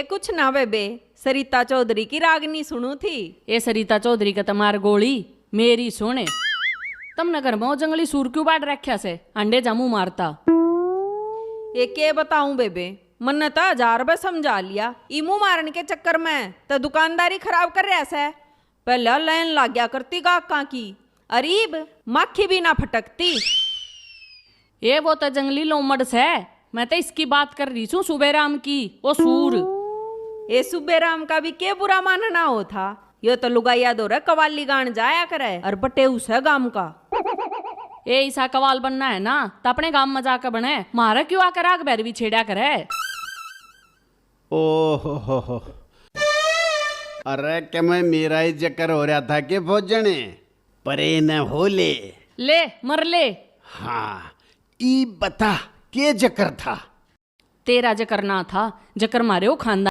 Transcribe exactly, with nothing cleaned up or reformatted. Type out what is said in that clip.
ए, कुछ ना बेबे, सरिता चौधरी की रागनी सुनू थी। ए सरिता चौधरी का तमार गोली, मेरी सुन। तमने घर में वो जंगली सूर क्यों बाड़ रख्या से? अंडे जामू मारता। ए, के बताऊं बेबे, मन्ने तो हजार बार समझा लिया। इमू मारन के चक्कर में तो दुकानदारी खराब कर रहा से। पहले लाइन लाग गया करती गाहकां की, अरीब माखी भी ना फटकती। ए, वो तो जंगली लोमड़ से, मैं तो इसकी बात कर रही छूं, सुबेराम की। ओ सूर। ए, सुबेराम का भी के बुरा मानना हो था, यो तो लुगाइया दो रे कवाली गान जाया करे और बटे उसे गाम का। ए, इसा कवाल बनना है ना, तो अपने गाम में जाके बने, म्हारे क्यों आकर आग भैरवी छेड़ा करे? ओहो हो हो। अरे, के मैं मेरा ही जिक्र हो रहा था के भोजने? परे न हो ले। ले, मर ले। हाँ, ई बता, के जिक्र था? तेरा जिक्र ना था, जिक्र मारे हो खानदान